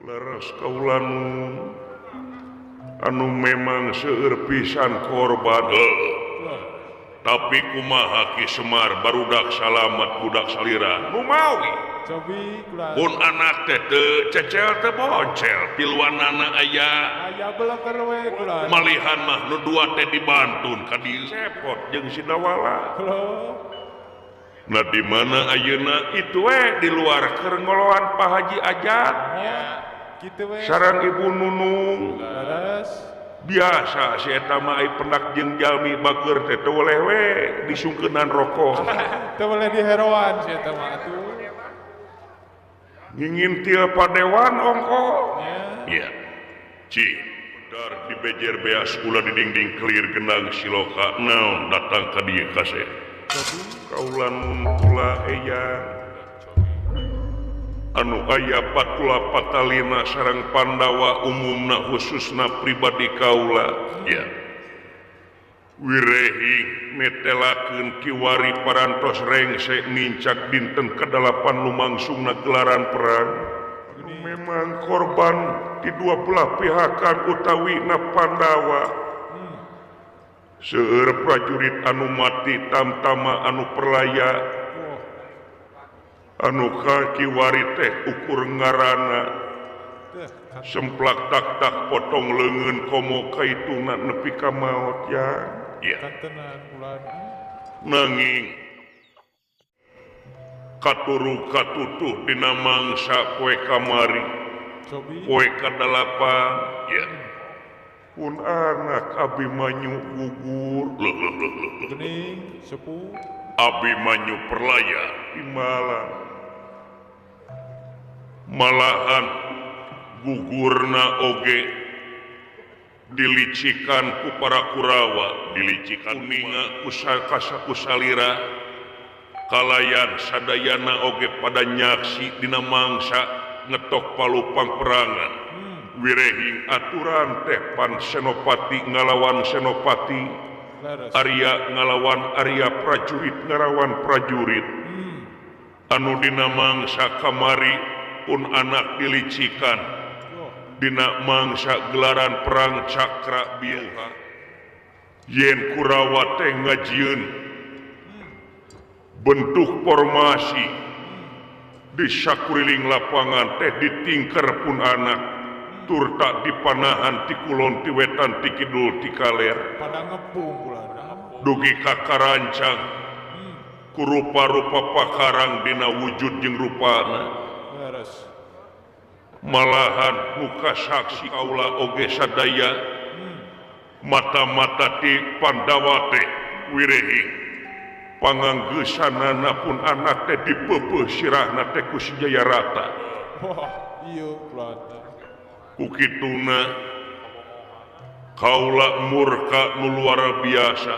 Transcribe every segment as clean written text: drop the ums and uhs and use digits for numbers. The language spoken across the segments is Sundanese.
Leres kaula nun anu memang seueur pisan korban. Tapi kumaha Ki Semar barudak salamat budak salira. Numawi. Pun anak teh teu cecel teu boncel piluanana aya. Aya beleker we kula. Malihan mah nu dua teh dibantun ka dieu cepot jeung si Dawala. Nah di mana ayeuna itu we di luar keur ngoloan Pak Haji Ajat. Kitu we. Sareng Ibu Nunung. Leres. Biasa si eta mah ai pendak jeung jalmi bageur teh teu weleh we disungkeunan rokok. Teu weleh diheroan si eta mah atuh. Ngingintil padewan ongko. Nya. Iya. Ci, bedar dibejer beas kula di dinding kelir genang siloka naon datang ka dieu kaseh. Kaula nun kula eya anu aya patula patalina sareng Pandawa umumna khususna pribadi kaula. Ya. Wirehi netelakeun kiwari parantos rengse nincak dinten kadalapan lumangsungna gelaran perang. Anu memang korban di dua belah pihakan utawina Pandawa. Seueur prajurit anu mati tamtama anu perlaya anu kakiwari teh ukur ngarana semplak tak tak potong leungeun komo kaituna nepi ka maot ya. Ya. Nanging katuru katutuh dina mangsa poe kamari poe kadalapan ya. Pun anak Abimanyu gugur. Gening sepuh Abimanyu perlaya di malam malahan gugurna oge dilicikan ku para Kurawa dilicikan kuninga kusalira kalayan sadayana oge pada nyaksi dina mangsa ngetok palupang perangan. Wirehing aturan teh pan senopati ngalawan senopati, Arya ngalawan Arya, prajurit ngalawan prajurit. Anu dina mangsa kamari pun anak dilicikan dina mangsa gelaran perang Cakra Biuha. Yen Kurawa teh ngajieun bentuk formasi di sakuriling lapangan teh ditingker pun anak turta dipanahan ti kulon ti wetan ti kidul ti kaler pada ngepung kula dugi ka karancang ku rupa-rupa pakarang dina wujud jeung rupana. Malahan muka saksi kaula oge sadaya mata-mata ti Pandawa teh wirehi panganggeusanana pun anak teh dipeupeuh sirahna teh ku si Jayarata. Wah, ieu kula. Kukituna kaula murka nu luar biasa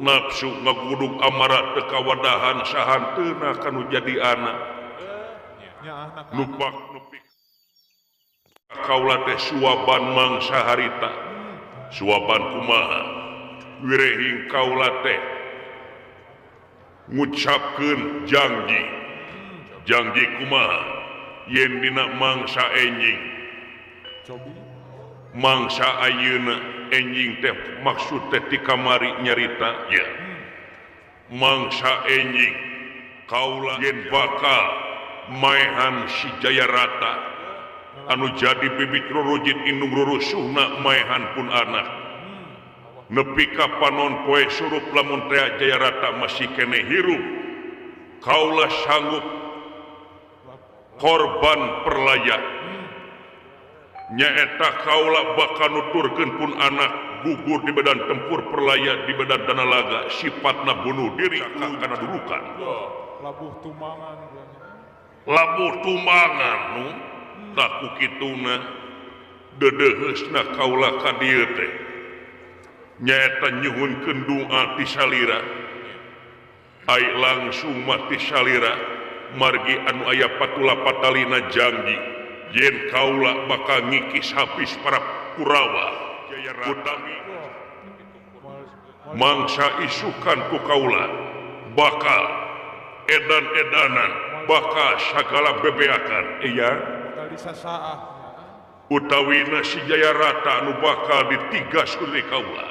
nafsu ngagudug amara teu kawadahan sahanteuna kanu jadi anak nupak nepi kaula teh suaban mangsa harita suaban kumaha wirehing kaula teh ngucapkeun janji janji kumaha yen dina mangsa enjing mangsa ayeuna enjing teh maksud teh ti kamari nyarita ya mangsa enjing kaula yen bakal maehan si Jayarata anu jadi bibit rurujit indung rurusuhna maehan pun anak nepi ka panon poe surup lamun teh Jayarata masih keneh hirup kaula sanggup korban perlaya nyaeta kaula bakal nuturkeun pun anak gugur di medan tempur perlaya di medan danalaga sifatna bunuh diri kana durukan labuh tumangan labuh tumangan nu tah ku kituna dedeuheusna kaula ka dieu teh nyaeta nyuhunkeun doa ti salira ai langsung mati salira margi anu aya patula patalina janji yen kaula bakal ngikis habis para Kurawa utami mangsa isukan ku kaula bakal edan-edanan bakal sagala bebeakan iya Disasaah utawina si Jayarata anu bakal ditigas ku kaula.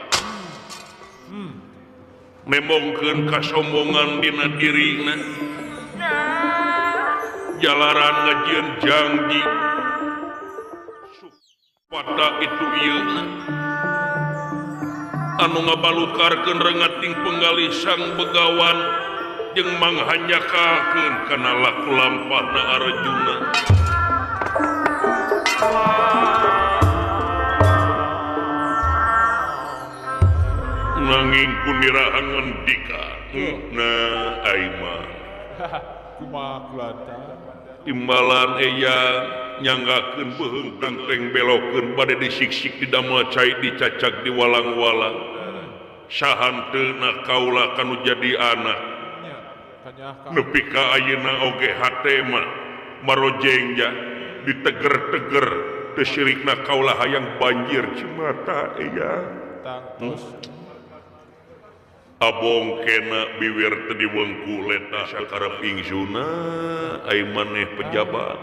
Nemongkeun kasombongan dina dirina jalaran ngajieun janji pada itu ieu anu ngabalukarkeun rengating penggalih sang begawan jeung manghanyakakeun kana laku lampahna Arjuna. Nanging kunirahan ngendika nah aima kumaha kulanta timbalan eya nyanggakeun beuheung tangteng belokeun bade disiksik di damel cai dicacag di walang-walang sahanteuna kaula kanu jadi anak nepi ka ayeuna oge hate mah marojeng ja diteger-teger teu sirikna kaula hayang banjir cimata eya abong kena biwir teu diwengku leta sakarep ingsuna ai maneh pejabat.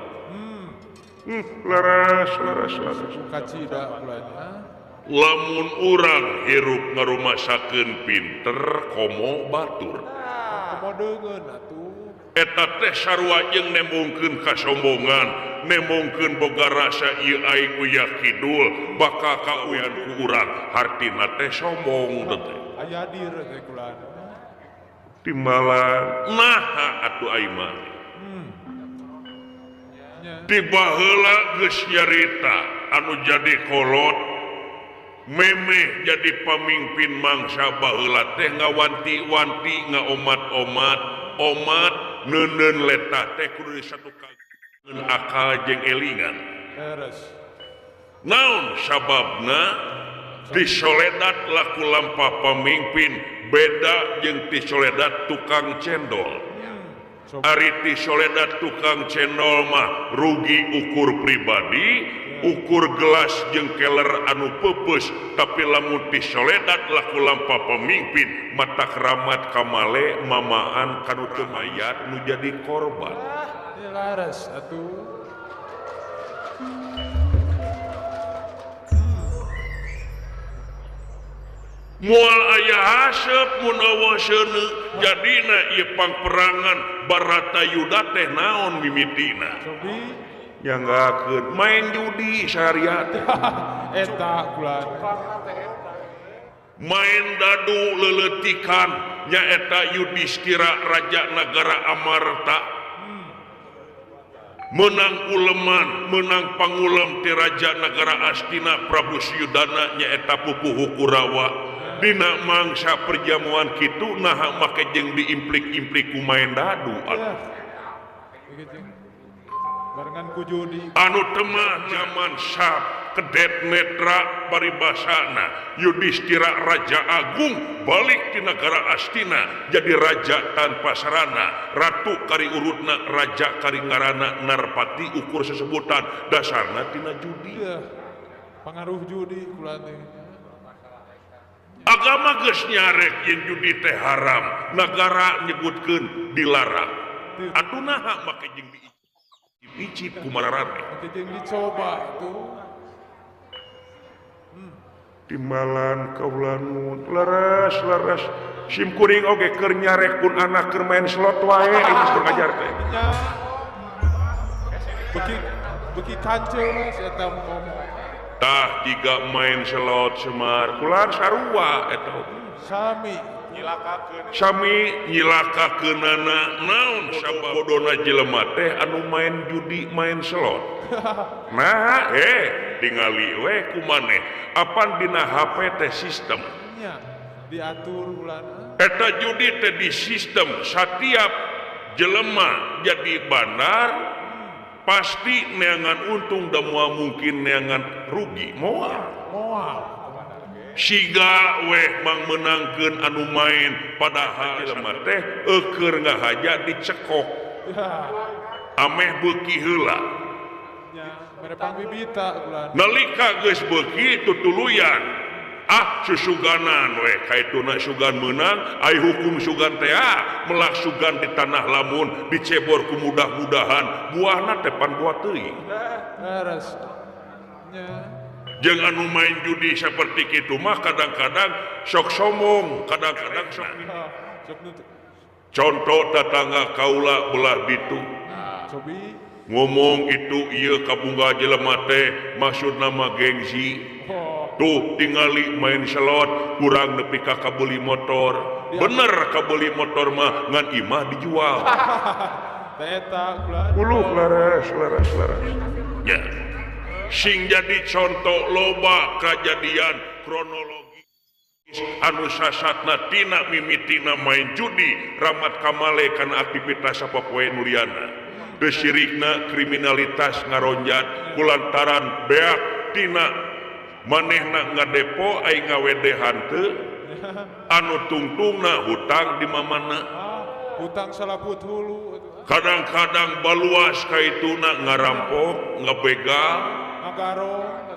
Laras laras laras kacida kulanya lamun urang hirup ngarumasakeun pinter komo batur komo deungeun atuh eta teh sarua jeung nembongkeun kasombongan nembongkeun boga rasa ieu aing uya kidul bakal kauyan ku urang hartina teh sombong teh aya dir teh kulana timbalan naha atuh aing mah tiba heula geus nyarita anu jadi kolot memeh jadi pamimpin mangsa baheula teh ngawanti-wanti ngaomat-omat omat neuneun leta teh kudu disatukeun akal jeung elingan leres naon sababna tisoledat laku lampah pamimpin beda jeung tisoledat tukang cendol. Ari tisoledat tukang cendol mah rugi ukur pribadi ukur gelas jeung keler anu peupeus tapi lamun tisoledat laku lampah pamimpin mata keramat kamale mamaan kanu teu mayat nu jadi korban. Laras atuh moal aya haseup mun eueuh seuneu jadina ieu pangperangan Baratayuda teh naon mimitina nyanggakeun main judi saharian teh eta kula main dadu leuleutikan nyaeta Yudhistira raja nagara Amarta menang uleman menang pangulem ti raja nagara Astina Prabu Suyudana nyaeta pupuhu Kurawa dina mangsa perjamuan kitu naha make jeung diimplik-implik ku main dadu atuh barengan ku judi anu temah zaman sap kedet netra paribasana Yudhistira raja agung balik di negara Astina jadi raja tanpa sarana ratu kari urutna raja kari ngarana Narpati ukur sesebutan dasarna tina judi pengaruh judi kula teh agama geus nyarek yen judi teh haram nagara nyebutkeun dilarang atuh naha make jeung diicip ku mararane make jeung dicoba tuh timbalan kaula nu leres leres sim kuring oge keur nyarek pun anak keur main slot wae geus ngajar teh beuki beuki kanceu eta ngomong tah jiga main slot Semar kular sarua eta sami nyilakakeun sami nyilakakeunana naon sabab bodona jelema teh anu main judi main slot nah tingali we ku maneh apan dina HP teh sistem nya diatur ulana eta judi teh di sistem setiap jelema jadi bandar pasti neangan untung dan moal mungkin neangan rugi moal moal siga weh mang menangkeun anu main padahal jelema teh eueur ngahaja dicekok ameh beuki heula nalika geus beuki tutuluyan ah susuganan we kaituna sugan meunang ai hukum sugan teh melak sugan di tanah lamun dicebor ku mudah-mudahan buahna teh pan buah teuing. Leres. Nya. Jeung anu main judi seperti kitu mah kadang-kadang sok sombong, kadang-kadang sok contoh tetangga kaula belah ditu. Cobi ngomong itu ieu kabungah jelema teh maksudna mah gengsi. Tuh tingali main slot kurang nepi ka kabeuli motor. Bener kabeuli motor mah ngan imah dijual. Eta uluh leres leres leres. Ya. Sing jadi contoh loba kejadian kronologis anu sasatna tina mimitina main judi ramat kamale kana aktivitas sapopoe nu liana. Teu sirikna kriminalitas ngaronjat kulantaran beak tina manehna ngadepo ai ngawedehan teu anu tungtungna hutang di mamana. Hutang salaput hulu. Kadang-kadang baluas kaituna ngarampok ngabegal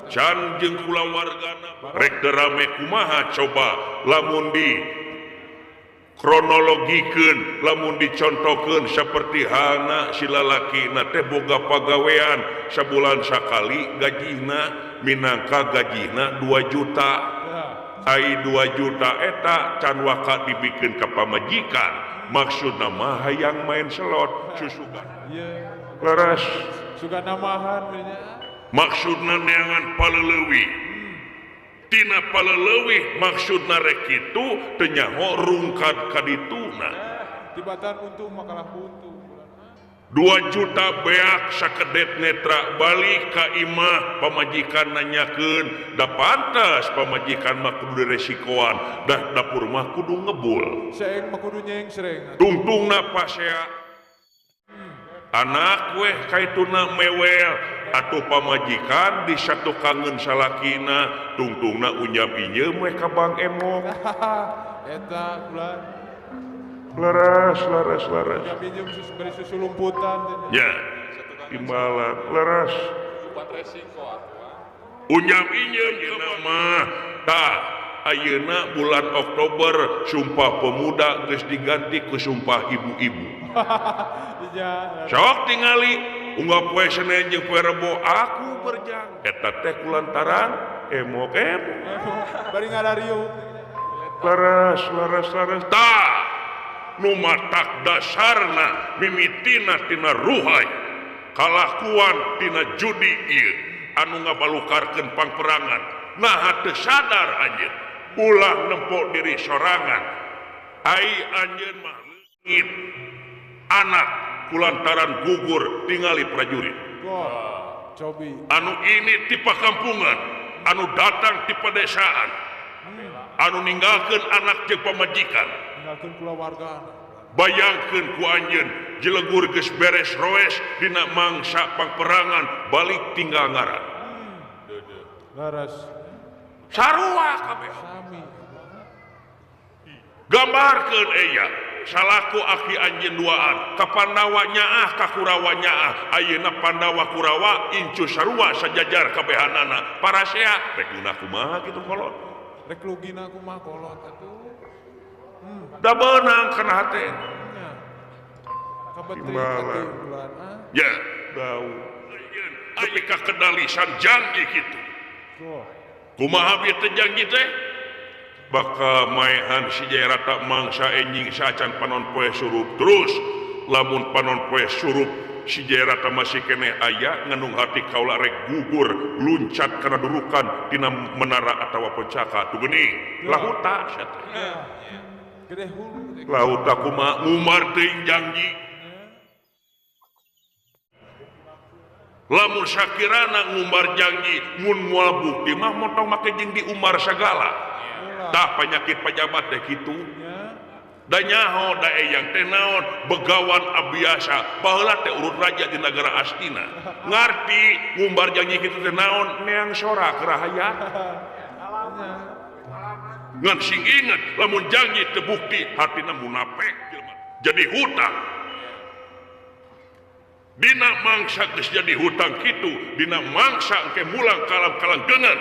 can jeung kulawargana rek rame kumaha coba lamun di kronologikeun lamun dicontohkeun seperti halna si lalakina teh boga pagawean sabulan sakali gajihna minangka gajihna 2 juta ai 2 juta eta can waka dibikeun ka pamajikan maksudna mah hayang main slot susugan leres sugan namahan maksudna neangan paleleuwih tina paleleuwih maksudna rek kitu teu nyaho rungkad ka dituna tibatan untung makalah buntu 2 juta beak sakedet netra balik ka imah pamajikan nanyakeun da pantes pamajikan mah kudu diresikoan dah dapur mah kudu ngebul seeng mah kudu nyengsreng tungtungna pasea anak weh kaituna mewel atuh pamajikan di satu kangen salakina tungtungna unyap inyeum weh ka Bang Emok eta kula leres leres leres unyap inyeum bari susu lumputan ya imbalan leres unyap inyeum dina mah tah ayeuna bulan Oktober Sumpah Pemuda geus diganti ku Sumpah Ibu-ibu. Sok tingali unggal poe Senin jeung poe Rebo aku berjanji eta teh kulantaran emok-emok bari ngarariung leres leres leres tah nu matak dasarna mimitina tina ruhai kalakuan tina judi ieu anu ngabalukarkeun pangperangan naha teu sadar anjeun ulah nempo diri sorangan ai anjeun mah leungit anak kulantaran gugur tingali prajurit anu ini ti pakampungan anu datang ti pedesaan anu ninggalkeun anak jeung pamajikan ninggalkeun kulawarga bayangkeun ku anjeun jelegur geus beres roes dina mangsa pangperangan balik tinggal ngaran leres sarua kabeh sami gambarkeun aya salaku aki anjeun duaan ka Pandawa nyaah ka Kurawa nyaah ayeuna Pandawa Kurawa incu sarua sajajar kabehanana parasea rek guna kumaha kitu kolot rek lugina kumaha kolot atuh da beunang kana hate kabetri atuh bulan ya bau aya ka kedalisan janji kitu kumaha bieu teh janji teh bakal maehan si Jayarata mangsa enjing saacan panon poe surup terus lamun panon poe surup si Jayarata masih keneh aya nganung hati kaula rek gugur luncat kana durukan tina menara atawa poncaka tuh geuning lahuta sia teh gede hulu lahuta kumaha ngumar teuing janji lamun sakirana ngumbar janji mun moal bukti mah montong make jeung diumbar sagala tah penyakit pejabat teh kitu da nyaho da eyang teh naon begawan abiasa baheula teh urut raja di negara Astina ngarti ngumbar janji kitu teh naon neang sora kerahayat ngan sing inget lamun janji teu bukti hatina munafik jelema jadi hutang dina mangsa geus jadi hutang kitu dina mangsa engke mulang ka alam kalanggengan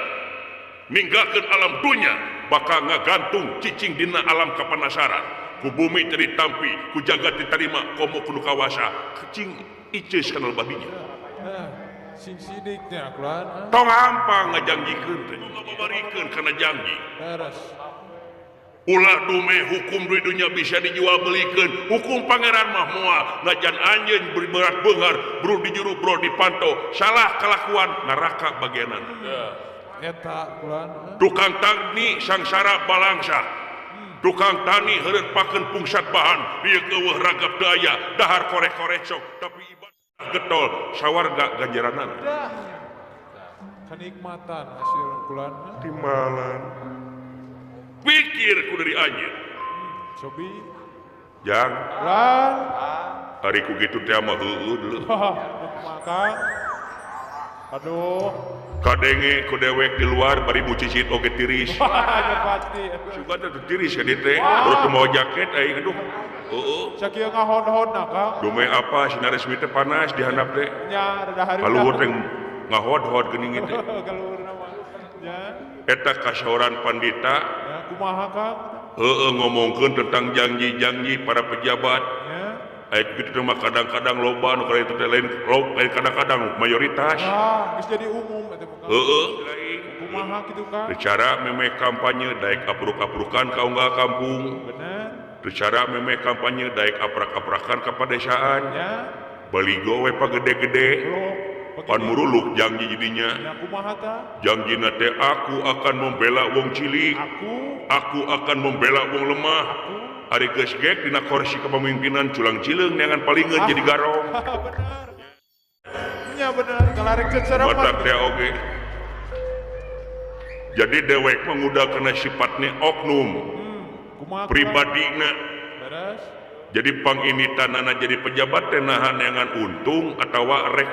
ninggalkeun alam dunya bakal ngagantung cicing dina alam kapanasaran ku bumi teu ditampi ku jagat diterima komo kudu kawasa cing iceus kana lebadinya Sing sidik teh kulan. Tong hampang ngajangjikeun teh. Ngababarikeun kana janji. Leres. Ulah dume hukum di dunia bisa dijual belikan. Hukum pangeran mah moal najan anjeun berat beunghar bro di juru bro dipantau salah kelakuan neraka bagianana. Eta kulan. Tukang tani sangsara balangsa. Tukang tani heureut pakeun pungsat bahan ieu keueuh ragap teu aya dahar korek-korek sok tapi ibadah getol sawarga ganjaranana. Kenikmatan hasil kulan. Timbalan. Pikir ku dari anjeun. Cobi. Jang. Lan. Ari ku kitu teh mah heueuh deuleu. Makan. Aduh. Kadenge ku dewek di luar bari bucicit oge tiris. Ya pasti. Sugan teh tiris ka dieu teh. Baru teu mawa jaket aing aduh. Heueuh. Sakieu ngahon-honna Kang. Dume apa sinar resmi teh panas di handap teh. Nya rada hareudang. Kaluhur teh ngahod-hod geuning teh. Kaluhurna mah. Nya. Eta kasaoran pandita. Ya kumaha Kang? Heueuh ngomongkeun tentang janji-janji para pejabat. Ya. Aya kitu mah kadang-kadang loba nu kana itu teh lain kadang-kadang mayoritas. Ah, geus jadi umum eta mah. Heueuh. Kumaha kitu Kang? Secara memeh kampanye daek apruk-aprukan ka unggal kampung. Bener. Secara memeh kampanye daek aprak-aprakan ka padesaan. Ya. Baligo we pagede-gede. Pan muruluk janji jadinya. Ya kumaha ta? Janjina teh aku akan membela wong cilik. Aku akan membela wong lemah. Aku. Ari geus gek dina kursi kepemimpinan culang cileung neangan palingeun jadi garong. Bener. Nya bener kalarek secara batak teh oge. Jadi dewek mah nguda kana sifatna oknum. Pribadina. Beres. Jadi panginitanana jadi pejabat teh nahan neangan untung atawa rek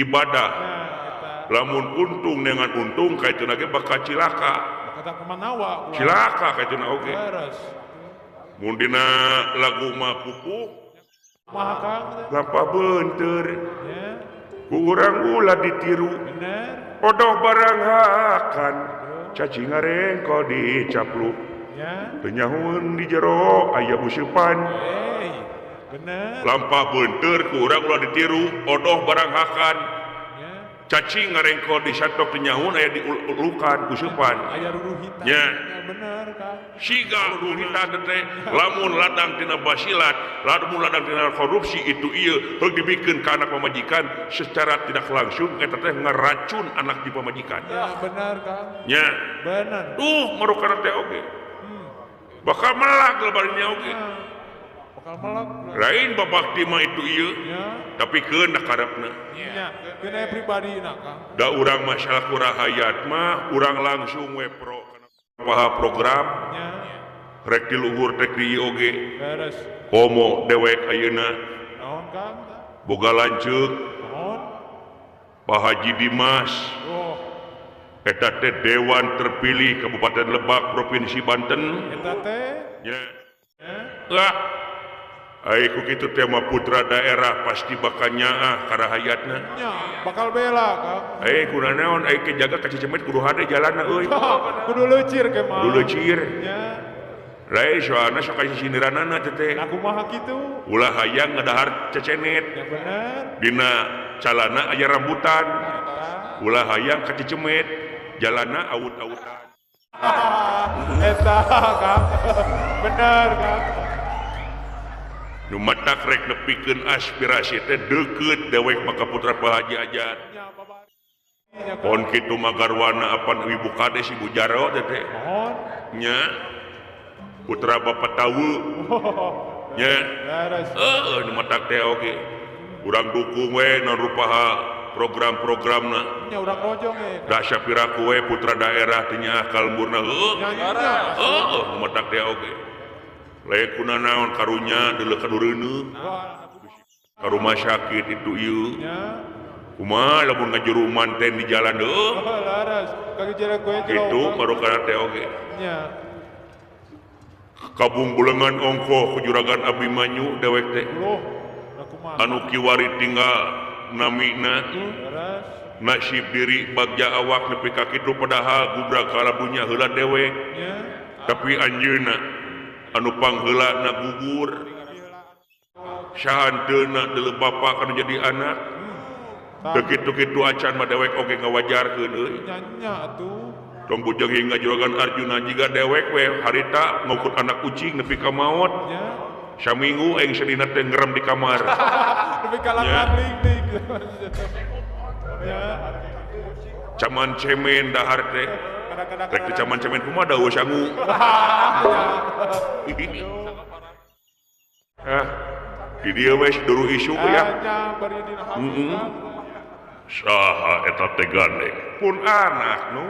ibadah. Lamun untung neangan untung kaituna ge bakal cilaka. Cilaka kaituna oge. Mun dina lagu mah pupuh lampah beunteur ku urang ulah ditiru odoh barang hakan cacing ngarengko dicapluk teu nyahueun di jero aya useupan. Lampah beunteur ku urang ulah ditiru odoh barang hakan cacing ngarengko disatok teu nyahueun aya diulukan useupan. Nya siga ruhitan teh lamun ladang tina basilat lamun ladang tina korupsi itu ieu heug dibikeun ka anak pamajikan secara tidak langsung eta teh ngeracun anak di pamajikan. Ya benar Kang. Nya benar. Duh marukana teh oge. Bakal melak lebarnya oge. Bakal melak. Lain babakti mah itu ieu. Tapi keun karepna. Nya, keun pribadina Kang. Da urang masalah kurahayat mah urang langsung we pro paha program rek di luhur rek di oge komo dewek ayeuna boga lanceuk Pak Haji Dimas eta teh dewan terpilih Kabupaten Lebak Provinsi Banten eta teh nya lah ai ku kitu teh mah putra daerah pasti bakal nyaah ka rahayatna nya bakal bela Kang. Kuna naon ai ke jaga ka Cicemet kudu hade jalanna euy. Kudu leucir ke mah. Kudu leucir. Nya. Lain soalna sok aya sindiranana teh teh. Nah kumaha kitu? Ulah hayang ngadahar cecenet. Ya bener. Dina calana aya rambutan. Ulah hayang ka Cicemet jalanna awut-awutan. Eta Kang. Bener Kang. Nu matak rek nepikeun aspirasi teh deukeut dewek maka putra Pak Haji Ajat. Pon kitu mah garwana apan Ibu Kades Ibu Jaro teh teh. Nya putra Bapak Tawu. Nya. Heueuh nu matak teh oge. Urang dukung we naon rupaha program-programna. Nya urang rojong ye. Da sapiraku we putra daerah teh nya akal murna heueuh. Heueuh nu matak teh oge. Lain kuna naon karunya deuleu ka dureuneuh. Ka rumah sakit itu ieu. Kumaha lamun ngajuruman teh di jalan heueuh. Kitu marukana teh oge. Kabung bulengan ongkoh ku juragan Abimanyu dewek teh. Anu kiwari tinggal namina nasib diri bagja awak nepi ka kitu padahal gubrak kalabunya heula dewek. Tapi anjeunna anu pangheula na gugur sahanteuna deuleu bapa kana jadi anak Teu kitu-kitu acan mah dewek oge ngawajarkeun euy. Nya atuh. Tong bujeng hingga Juragan Arjuna jiga dewek we harita ngukut anak kucing nepi ka maot. Nya. Saminggu aing sedina teh ngerem di kamar. Nepi ka langling-ling. Ya. Caman cemen dahar teh. Rek teu caman cemen kumaha da eueuh sangu. Ah, di dieu we duru isu ya. Heeh. Saha eta teh gandeng? Pun anak nu.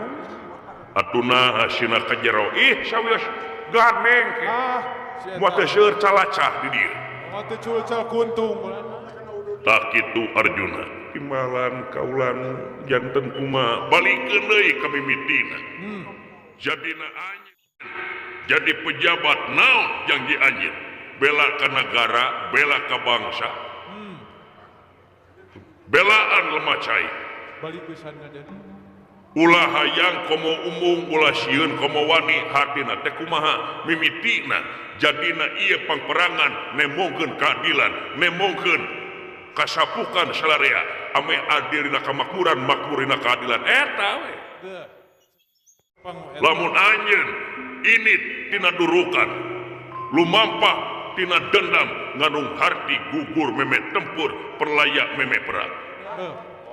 Atuh naha sina ka jero? Ih, sawios gandeng ke. Moal teu seueur calacah di dieu. Moal teu culcal kuntung. Tah kitu Arjuna. Timbalan kaulan janten kumaha balikeun deui ka mimitina. Jadina anjeun jadi pejabat naon janji anjeun? Bela ka nagara, bela ka bangsa. Belaan lemah cai. Balik pisan ngajadi. Ulah hayang komo umung, ulah sieun komo wani, hatina teh kumaha mimitina jadina ieu pangperangan nemongkeun keadilan, nemongkeun kasapukan salarea ame adil dina kamakmuran, makmur dina keadilan eta we. Lamun anjeun ini tina durukan lumampah tina dendam nganung harti gugur meme tempur perlayak meme perang.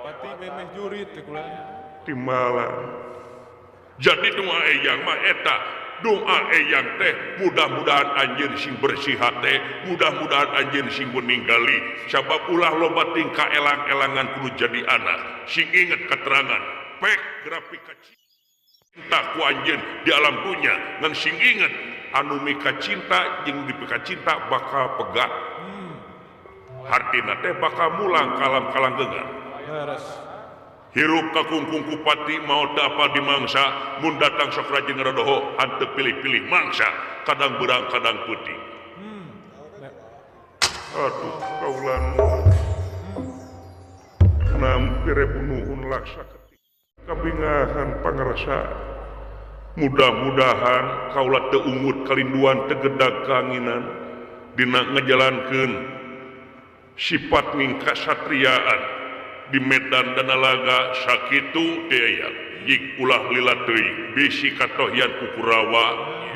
Pati memeh jurit teh kula. Timbalan. Jadi doa eyang mah eta, doa eyang teh mudah-mudahan anjeun sing bersih hate, mudah-mudahan anjeun sing meninggali. Sabab ulah loba tingkah elang-elangan kudu jadi anak. Sing inget keterangan, pek grafika cinta ku anjeun di alam dunya, ngan sing inget anu mika cinta jeung dipika cinta bakal pegat. Hartina teh bakal mulang ka alam kalanggengan. Hirup kakungkung kupati mau apa di mangsa mun datang sok rajin ngaradoho hanteu pilih-pilih mangsa kadang berang kadang putih. Aduh kaulan nampi rebunuhun laksa kabingahan pangrasa mudah-mudahan kaula teu ungut kalinduan teu gedag kanginan dina ngajalankeun sifat ngkasatriaan di medan danalaga sakitu teh jik ulah lila teuing bisi katohyan ku Kurawa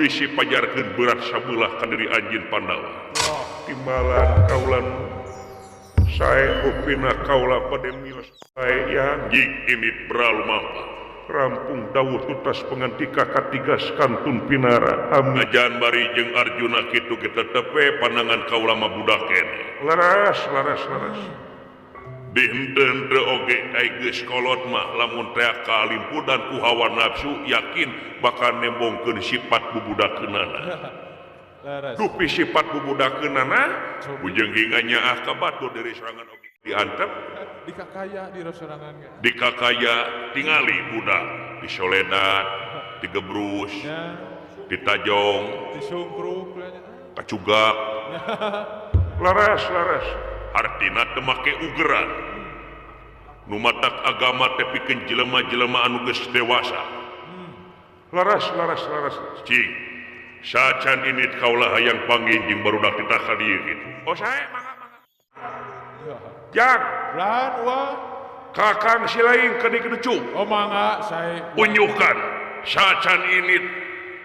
bisi pajarkeun berat sabelah ka diri anjeun Pandawa. Timbalan kaulan sae upina kaula pade mios sae yang jik ini beralumampa rampung dawuh tutas pengantika katigas kantun pinara. Ajan bari jeung Arjuna kitu kita tepe pandangan kaula mah budak keneh. Laras laras laras. Dihenteu oge ai geus kolot mah lamun teh kalimpudan ku hawa nafsu yakin bakal nembongkeun sifat bubudakeunana. Dupi sifat bubudakeunana bujeng hingga nyaah ka batur dari serangan oge diantep dikakaya di sorangan ge. Dikakaya tingali budak disoledat, digebrus, ditajong, disungkruk, kacugak. Laras laras. Hartina teu make ugeran. Nu matak agama teh pikeun jelema-jelema anu geus dewasa. Laras laras laras. Cing. Sacan ini kaulah hayang panggih jeung barudak titah ka dieu kitu. Oh sae mangga mangga. Jang, lan wa kakang si lain ka dieu kitu. Oh mangga sae. Unjukan sacan ini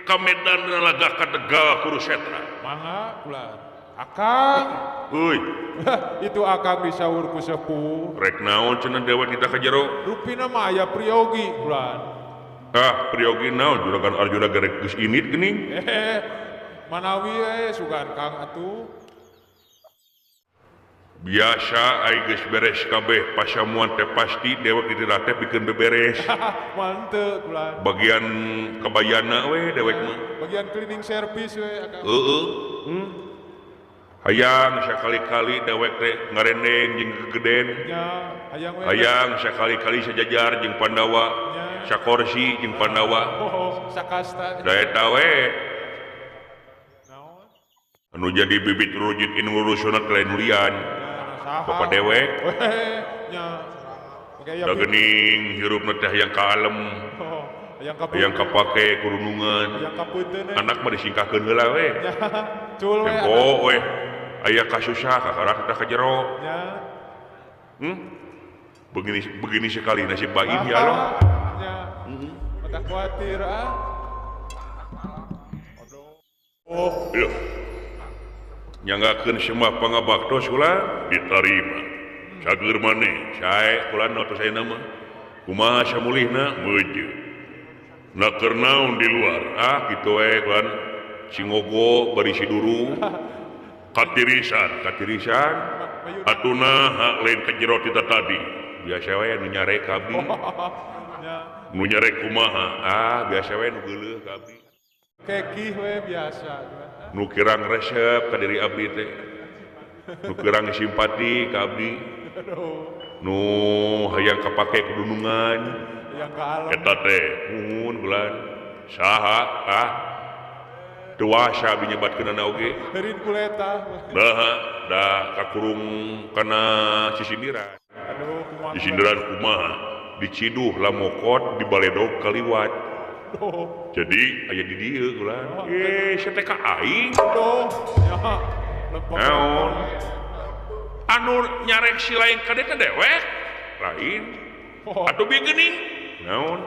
ka medan laga ka Tegal Kurusetra. Mangga kula. Akang. Euy. Itu akang disaur ku sepuh. Rek naon cenah dewa kita ka jero? Rupina mah aya priyogi bulan. Ah, priyogi naon Juragan Arjuna gerek geus init geuning. Manawi we sugan Kang atuh. Biasa ai geus beres kabeh pasamuan teh pasti dewek di teh pikeun beberes. Manteu bulan. Bagian kabayana we dewek mah. Bagian cleaning service we akang. Heeh. Hayang sakali-kali dewek teh ngarendeng jeung gegeden. Hayang sakali-kali sajajar jeung Pandawa, sakorsi jeung Pandawa. Oh, sakasta. Da eta we. Naon? Anu jadi bibit rujit inu urusna teh lain lian. Bapak dewek. Nya. Da geuning hirupna teh hayang ka alem. Hayang kapake kurunungan. Anak mah disingkahkeun heula we. Cul we. Tempo we. Aya kasusah kakara kita ka jero. Begini begini sekali nasib Baim ya Allah. Mata khawatir ah. Oh, iya. Nyanggakeun semua pangabaktos kula ditarima. Cager maneh, sae kula nu tos ayeuna mah. Kumaha samulihna meujeuh. Na keur naon di luar? Ah, kitu we kulan singogo bari siduru. Katirisan, katirisan. Atuna hak lain ka jero ti tadi. Biasa we nu nyarek ka abdi. Nu nyarek kumaha? Ah, biasa we nu geuleuh ka abdi. Kekih we biasa. Nu kirang resep ka diri abdi teh. Nu kirang simpati ka abdi. Nu hayang kapake kudunungan. Eta teh muhun bulan saha ah dewasa abdi nyebatkeunana oge. Eureun kuleta. Nah, da kakurung kana sisindiran. Aduh, kumaha. Sisindiran kumaha? Diciduh lamokot dibaledog kaliwat. Jadi aya di dieu ulah. Eh, sia teh ka aing. Naon? Anu nyarek si lain ka teh dewek? Lain. Atuh bieu geuning. Naon?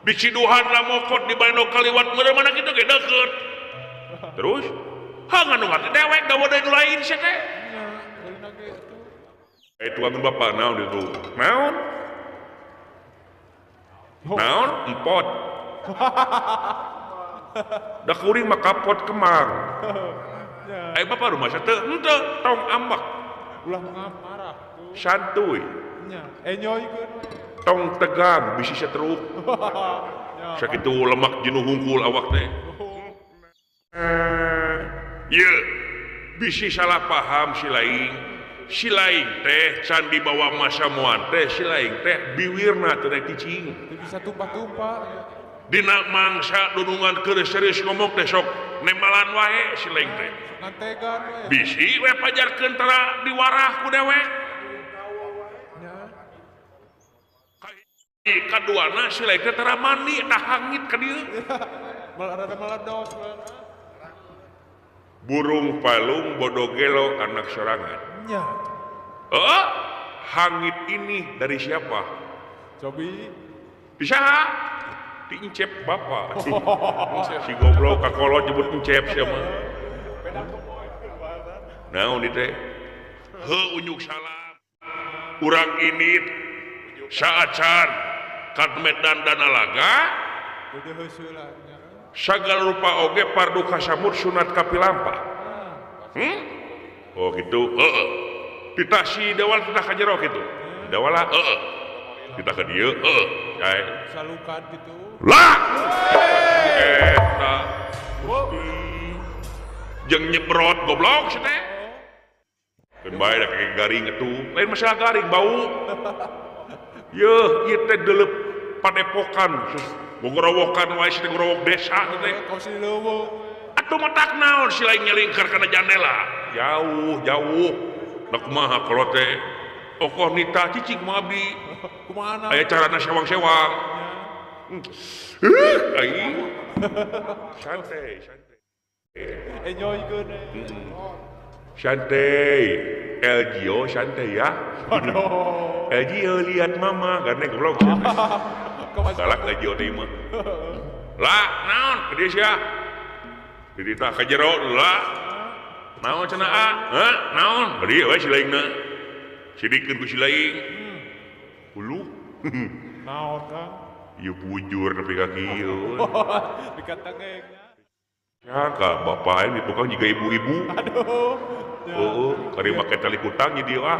Diciduhan lamokot dibaledog kaliwat meureun mana kitu ge deukeut. Terus ha nganu teh dewek da bodoh nu lain sia teh. Eh tuangan bapak naon itu? Naon? Naon? Empot. Da kuring mah kapot kemang. Eh bapak rumah teu henteu tong ambek. Ulah marah. Santuy. Nya, enjoykeun we. Tong tegang bisi setruk. Sakitu lemak jenuh hungkul awak teh. Ye, bisi salah paham si laing. Si laing teh can dibawa masamuan teh si laing teh biwirna teu rek cicing. Teu bisa tumpah-tumpah. Dina mangsa dunungan keur serius ngomong teh sok nemalan wae si laing teh. Ngantegan we. Bisi we pajarkeun tara diwarah ku dewek. Kaduana si laing teh tara mandi tah hangit ka dieu. Rada meledos. Burung palung bodo gelo anak sorangan. Nya. Oh, hangit ini dari siapa? Cobi. Bisa? Diincep bapak. Si goblok kakolot nyebut encep siapa? Naon ieu teh? Heuh unjuk salam. Urang ini saacan ka Medan Danalaga. Sagala rupa oge pardu kasamut sunat kapilampah. Oh gitu. Heeh. Ditasi dewal teh ka jero kitu. Dewala heeh. Kita ka dieu heeh. Kae salukan kitu. Lah. Eta. Jeung nyebrot goblok si teh. Keun bae da kake garing atuh. Lain masalah garing bau. Yeuh, ieu teh deuleup padepokan. Gogorowokan wae si teh gorowok desa teh. Atuh matak naon si lain nyelingkar kana jandela. Jauh, jauh. Da kumaha kolot teh? Okoh nita cicing mah abdi. Kumaha? Aya carana sewang-sewang. Aing. Santai, santai. Enjoykeun. Santai. Elgio santai ya. Aduh. Elgio lihat mama karena goblok. Galak Elgio teh mah. Lah, naon ke dieu sia? Dititah ka jero lah. Naon cenah a? Hah? Naon? Ka dieu we si laingna. Sidikeun ku si laing. Hulu. Naon Kang? Ieu bujur nepi ka kieu. Dikatengeng. Ya ka bapak aing di tukang jiga ibu-ibu. Aduh. Heeh, kari make tali kutang nya dieu ah.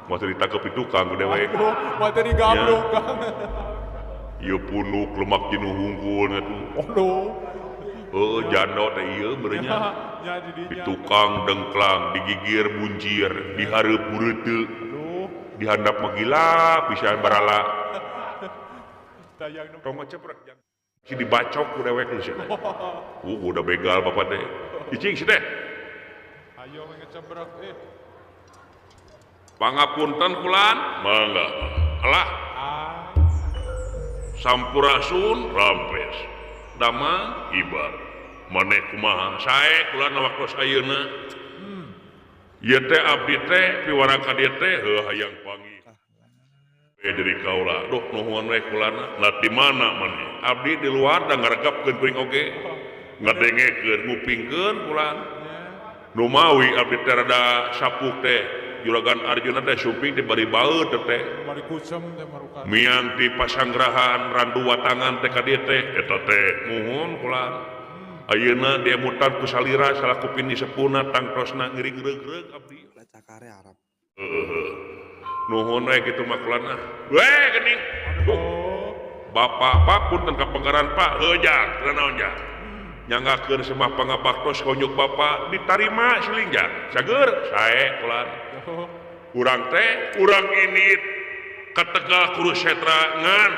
Moal teu ditangkep di tukang ku dewek. Aduh, moal teu digablok Kang. Ieu punuk lemak jenuh hungkul atuh. Aduh. Heeh, jando teh ieu meureun nya. Di tukang dengklang, digigir bunjir, dihareup bureuteu. Dihandap mah gila pisan barala. Tong ngeceprek si dibacok ku dewek lu sia. Udah begal bapak teh. Cicing si teh. Ayo ngeceprek eh. Pangapunten kulan, mangga. Alah. Sampurasun rampes. Damang hibar. Maneh kumaha? Sae kulan waktos ayeuna. Ieu teh abdi teh piwarang ka dieu teh heuh hayang panggih. Dari kaula duh nuhun we kulana lah di mana maneh abdi di luar da ngaregapkeun kuring oge ngadengekeun ngupingkeun kulan nu mawi abdi teh rada sapuk teh Juragan Arjuna teh sumping teh bari baeut teh bari kucem teh marukan miang ti pasanggrahan randu watangan teh ka dieu teh eta teh muhun kulan ayeuna diemutan ku salira salaku pini sepuna tangtosna ngiring reug-reug abdi cakare Arab heueuh nuhun we kitu mah kulana we geuning bapak pak punten ka penggaran pak heuh jang teu naon jang nyanggakeun semah pangabaktos konyuk bapak ditarima siling jang sageur sae kulan urang teh urang ini ka Tegal Kurusetra ngan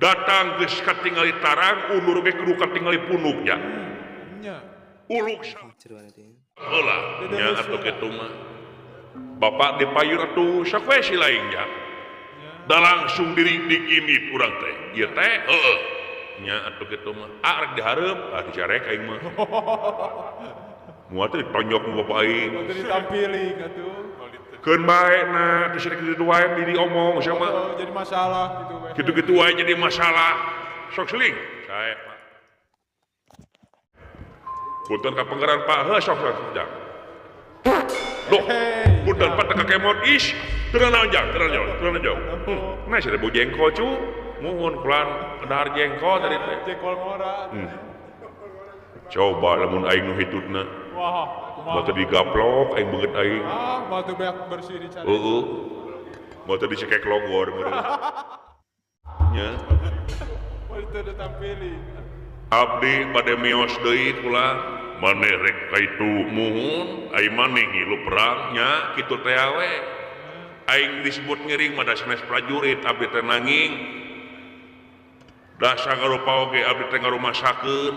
datang geus katingali tarang undur ge kudu katingali punuk jang nya uluk heula nya atuh kitu mah bapak dipayur atuh sok we silaing jang da langsung diri diinit urang teh ieu teh heueuh nya atuh kitu mah ah rek dihareup ah dicarek aing mah moal teh ditonjok ku bapak aing moal teh ditampili atuh keun bae na geus rek kitu wae di diomong sia mah jadi masalah kitu we kitu-kitu wae jadi masalah sok seling sae Pak punten ka penggaran Pak heuh sok sok jang duh punten Pak teh kakemot is teu naon jang teu naon teu naon nah sia bau jengkol cu muhun kulan dahar jengkol tadi teh jengkol ngora coba lamun aing nu hitutna wah moal teu digaplok aing beungeut aing ah moal teu beak bersih dicari heueuh moal teu dicekek logor meureun nya moal teu ditampili abdi bade mios deui kula maneh rek ka itu muhun ai maneh ngilu perang nya kitu teh we aing disebut ngiring mah da sanes prajurit abdi teh nanging dasar ngarupa oge abdi teh ngarumasakeun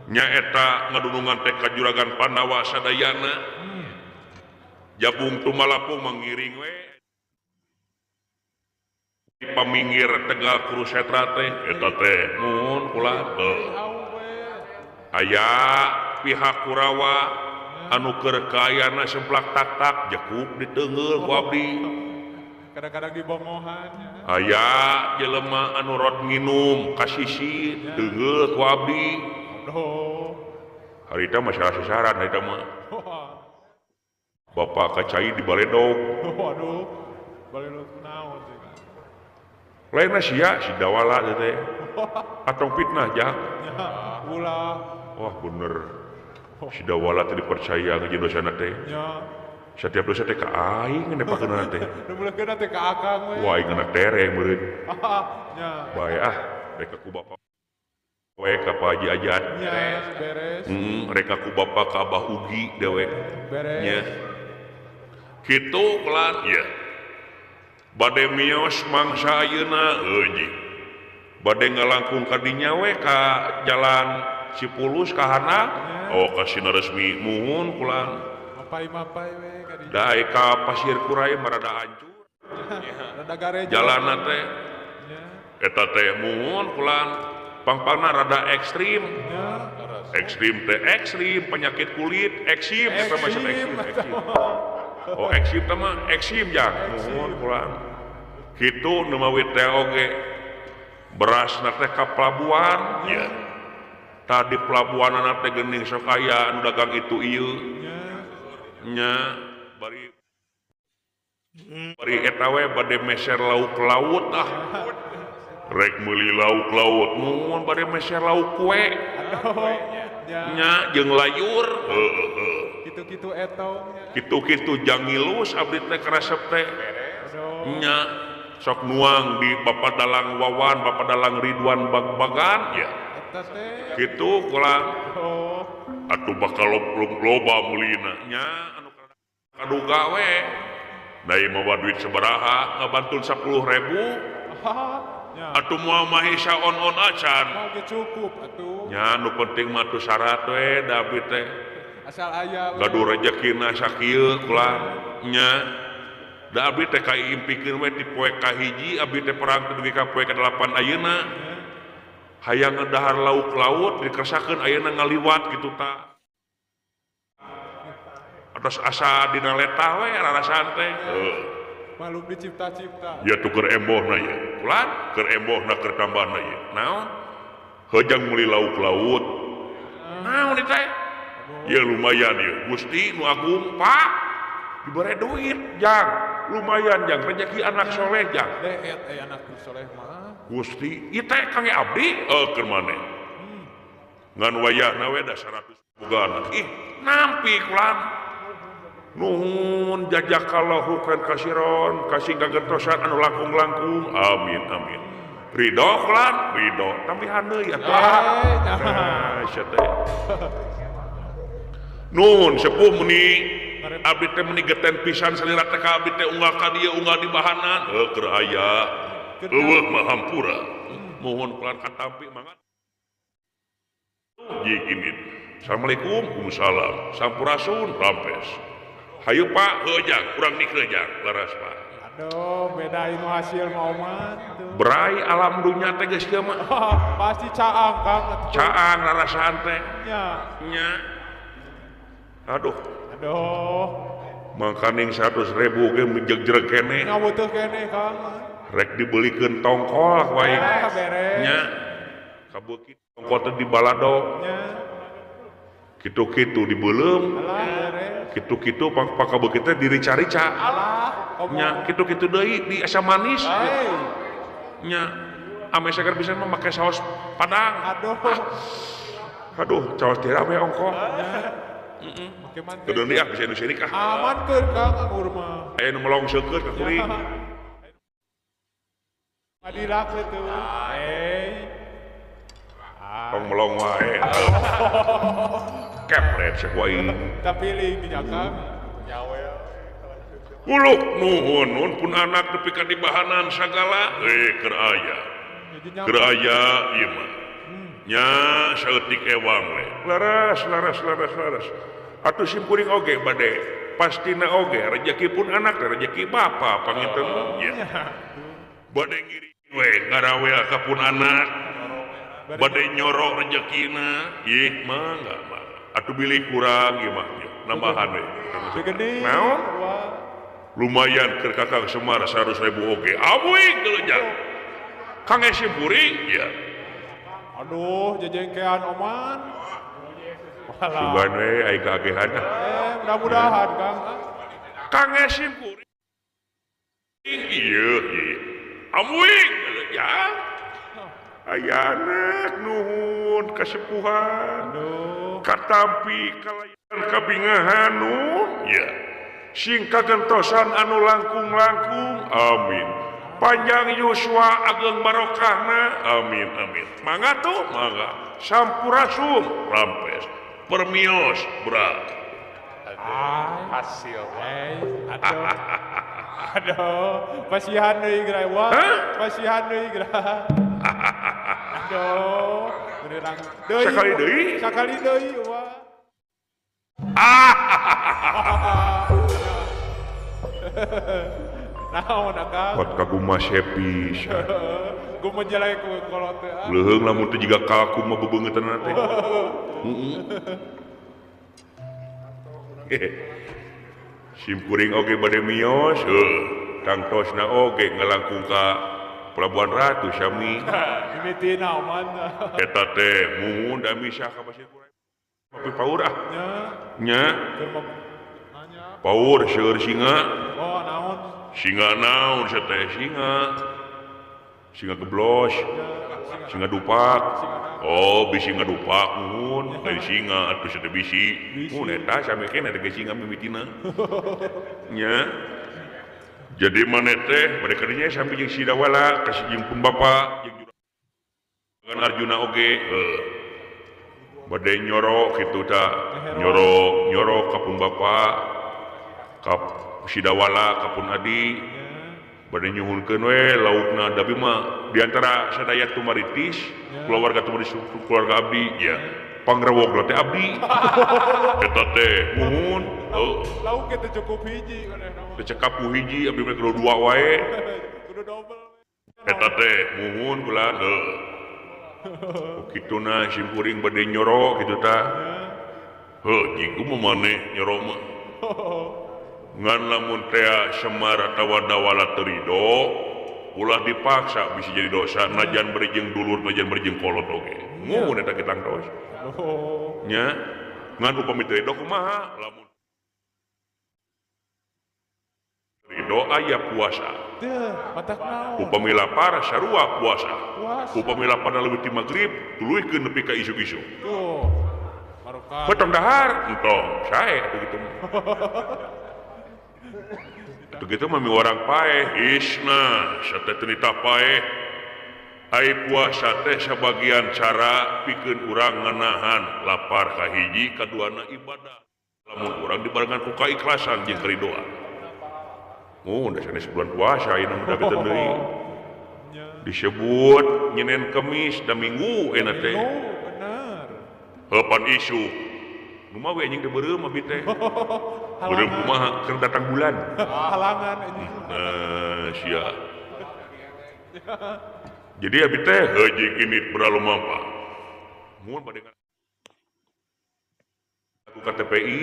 nyaeta ngadunungan teh ka Juragan Pandawa sadayana jabung tumalapung mangiring we paminggir Tegal Kurusetra teh eta teh nuhun kula aya pihak Kurawa anu keur kaayana semplak tak-tak jekuk diteungeul ku abdi kadang-kadang dibongohan aya jelema anu rot nginum ka sisi teungeul ku abdi harita masalah sasaran harita mah bapak kacai di baledog waduh baledog naon sih lainna sia si dawala teh atau fitnah jang ulah wah bener si dawala teh dipercaya ngaji dosana teh setiap dosa teh ka aing nepakeunana teh nu muleukeunna teh ka akang we wah aing ngana tereng meureun nya bae ah rek ku bapak we ka Pak Haji Ajat beres beres rek ku bapak ka Abah Ugi dewe beres nya kitu kelan ieu bade mios mangsa ayeuna euy bade ngalangkung ka dinya we ka jalan Cipulus ka hana oh ka Sinaresmi muhun kulan mapai-mapai we ka dinya da ka Pasir Kurai mah rada hancur rada garejo jalanna teh eta teh muhun kulan pangpangna rada ekstrim ekstrim teh ekstrim penyakit kulit eksim eta mah eksim oh eksim teh mah eksim jang muhun kulan kitu nu mawi teh oge berasna teh ka pelabuhan ya tadi pelabuhanna teh geuning sok aya anu dagang itu ieu nya bari bari eta we bade meser lauk laut ah rek meuli lauk laut mun bade meser lauk kue nya jeung layur heueuh kitu-kitu etong kitu-kitu jangilus abdi teh karesep teh nya sok nuang di Bapak Dalang Wawan Bapak Dalang Ridwan Bag-bagan ya kitu kula atuh bakal loba meulina nya anu kaduga we da ieu mawa duit sabaraha ngabantul 10.000 atuh moal mahisa on-on acan moal ge cukup atuh nya nu penting mah atuh syarat we da abdi teh asal aya gaduh rejekina sakieu kula nya da abdi teh kaiimpikeun we ti poe kahiji abdi teh perang teh dugi ka poe ka-8 ayeuna hayang ngedahar lauk laut dikersakkeun ayeuna ngaliwat kitu ta atos asa dina letah we rarasaan teh heuh Malum dicipta-cipta. Ya tuker embohna ieu. Kulan keur embohna keur tambahna ieu. Naon? Hejang meuli lauk laut. Naon ieu teh? Ya lumayan ieu. Gusti nu agung, Pak. Dibere duit, jang. Lumayan jang rezeki anak soleh jang. Deet anak soleh mah. Gusti, ieu teh kangge abdi keur maneh. Ngan wayahna we da 100 boga anak. Ih, nampi kulan. Nuhun jajakallahu khairan kasiron kasih kagentosan anu langkung-langkung amin amin ridho kulan ridho tambihan deui atuh nah sia teh nuhun sepuh meni abdi teh meni geten pisan salira teh ka abdi teh unggal ka dieu unggal di bahanan heuh keur aya eueuh mah hampura nuhun kulan katampi mangga jiginin assalamualaikum waalaikumsalam sampurasun rampes hayu Pak heuh jang urang nikeuh jang leres Pak. Aduh beda anu hasil mah oman tuh. Berai alam dunya teh geus kieu mah. Pasti caang Kang. Caang rarasaan teh. Nya. Nya. Aduh. Aduh. Mangkaning 100.000 ge mijegjreg keneh. Nya butuh keneh Kang. Rek dibelikeun tongkol wae. Nya. Kabeuki tongkol teh di balado. Nya. Kitu-kitu dibeuleum. Kitu-kitu pakabeuki teh dirica-rica. Nya kitu-kitu deui di asa manis. Nya ame seger pisan mah make saos padang. Aduh. Aduh, saos teh rame ongkoh. Heeh. Kudu deui ah bisa nu sirik ah. Amankeun Kang anggur mah. Aya nu melong seukeut ka kuring. Adirak kitu. Eh. Tong melong wae. Kepret cek wae. Tapi li dinyakang nyawel. Uluk nuhun nuhun pun anak nepi ka dibahanan sagala keur aya. Keur aya ieu mah. Nya saeutik ewang we. Laras laras laras laras. Atuh simkuring oge bade pastina oge rejeki pun anak rejeki bapa panginten nya. Bade ngiring we ngarawel ka pun anak. Bade nyorok rejekina ih mangga mangga. Atuh bilih kurang ieu mah nambahan we. Naon? Lumayan keur Kakang Semar 100.000 oge. Abuing geuleuh. Kang simkuring ya. Aduh, jejengkean oman. Sugan we ai kagehan. Mudah-mudahan Kang. Kang simkuring ieu ieu. Abuing geuleuh ya. Aya anak nuhun kasepuhan. Katampi kalayan kabingahan nu ya. Sing kagentosan anu langkung-langkung amin. Panjang yuswa ageng barokahna amin amin. Mangga tuh mangga. Sampurasun rampes. Permios bra. Hasil. Aduh. Aduh, pasihan deui geura wah. Pasihan deui geura. Aduh, benerang deui. Sakali deui? Sakali deui wah. Naon akang? Kot kagumas happy. Kumaha jelek ku kolot teh. Leuheung lamun teu jiga ka aku mah bebeungeutan teh. Heeh. Simkuring oge bade mios, heuh. Tangtosna oge ngalangkung ka Pelabuhan Ratu sami. Mimitina oman. Eta teh muhun da misah ka Pasir Kurai. Tapi paur ah. Nya. Paur seueur singa. Oh, naon? Singa naon sia teh singa. Singa geblos. Singa dupak. Oh, bisi ngadupak muhun, lain singa atuh sia teh bisi. Mun eta sami keneh teh singa mimitina. Nya. Jadi maneh teh bade ka dinya sami jeung si Dawala kasih jeung pun bapa jeung juragan Arjuna oge heuh. Bade nyorok kitu ta, nyorok nyorok ka pun bapa ka si Dawala ka pun adi. Bade nyuhunkeun we laukna tapi mah di antara sadaya tumaritis keluarga tumaritis keluarga abdi ya. Pangrewogna teh abdi. Eta teh muhun. Lauk teh cukup hiji manehna. Teu cekap ku hiji abdi mah kudu dua wae. Kudu dobel. Eta teh muhun kula heuh. Kituna simkuring bade nyoro kitu tah. Heuh, jeung kumaha maneh nyoro mah. Ngan lamun tea Semar atawa Dawala teu rido ulah dipaksa bisa jadi dosa najan beri jeung dulur najan beri jeung kolot oge. Mun eta kita tangtos. Nya ngan upami teu rido kumaha lamun rido aya puasa. Upami lapar sarua puasa. Upami lapar leuwih ti magrib tuluihkeun nepi ka isuk-isuk. Potong dahar entong sae atuh kitu mah. Atuh kitu mah miwarang paeh isna satetenita paeh. Ai puasa teh sabagian cara pikeun urang nganahan lapar kahiji kaduana ibadah. Lamun urang dibarengan ku kaikhlasan jeung karidoan. Oh, da sanes bulan puasa ayeuna mah da deui. Disebut nyenen Kemis da Minggu euna teh. Bener. Heupan isuk. Nu mah we anjing teh beureum abi teh. Beureum kumaha keur datang bulan. Halangan anjing. Nah, sia. Jadi abi teh heuji kinit beralumampa. Mun bade ku ka TPI,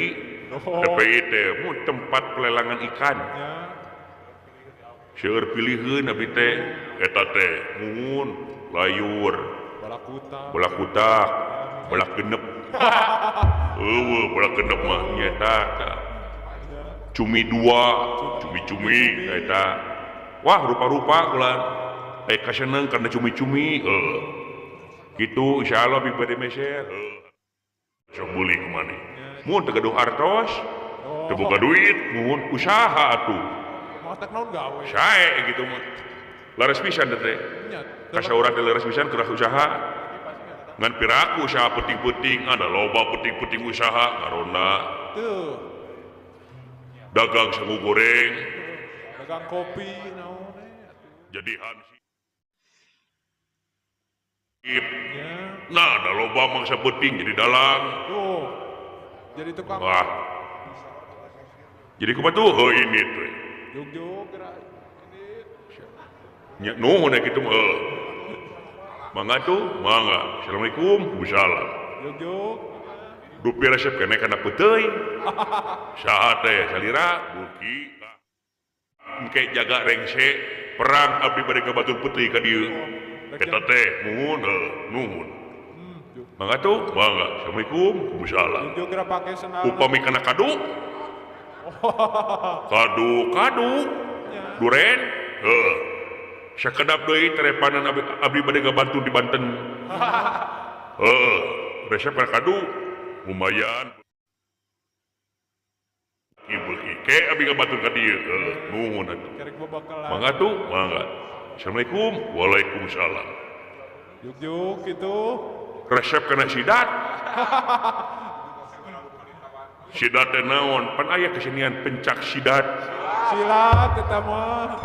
TPI teh mun tempat pelelangan ikan. Seueur piliheun abi teh eta teh mun layur, balakutak, balak genep. Eueuh balak genep mah nyata cumi dua, cumi-cumi eta. Wah rupa-rupa ulah. Aya kaseneng kana cumi-cumi heuh. Kitu insyaallah bi bade meser. Sok meuli kumaneh. Mun teu gaduh artos, teu boga duit, mun usaha atuh. Matak naon gawe. Sae gitu mah. Laras pisan teh. Kasaurang teh laras pisan keur usaha. Ngan piraku usaha peuting-peuting, ada loba peuting-peuting usaha ngaronda. Tuh. Dagang sangu goreng, dagang kopi naon jadi hansip. Nah, ada loba mangsa peuting jadi dalang. Tuh. Jadi tukang. Wah. Jadi kumaha tuh heuh ini teh. Jog-jog geura ini. Nya nuhun kitu mah. Mangga tuh, mangga. Assalamualaikum, waalaikumsalam. Jog-jog. Dupi resep keneh kana peuteuy. Saha teh salira buki. Engke jaga rengse perang abdi bade ka Batur Putih ka dieu. Eta teh muhun heuh nuhun. Mangga tuh, mangga. Assalamualaikum, waalaikumsalam. Jog geura pake sendal. Upami kana kadu. Kadu, kadu. Duren, heuh. Sakedap deui terepanan abdi bade ngabantu di Banten. Heuh, resep kana kadu lumayan. Ieu ke abdi ngabantu ka dieu. Heuh, nuhun atuh. Mangga tuh, mangga. Assalamualaikum, waalaikumsalam. Juk-juk gitu. Resep kana sidat. Sidat teh naon? Pan aya kesenian pencak sidat. Silat eta mah.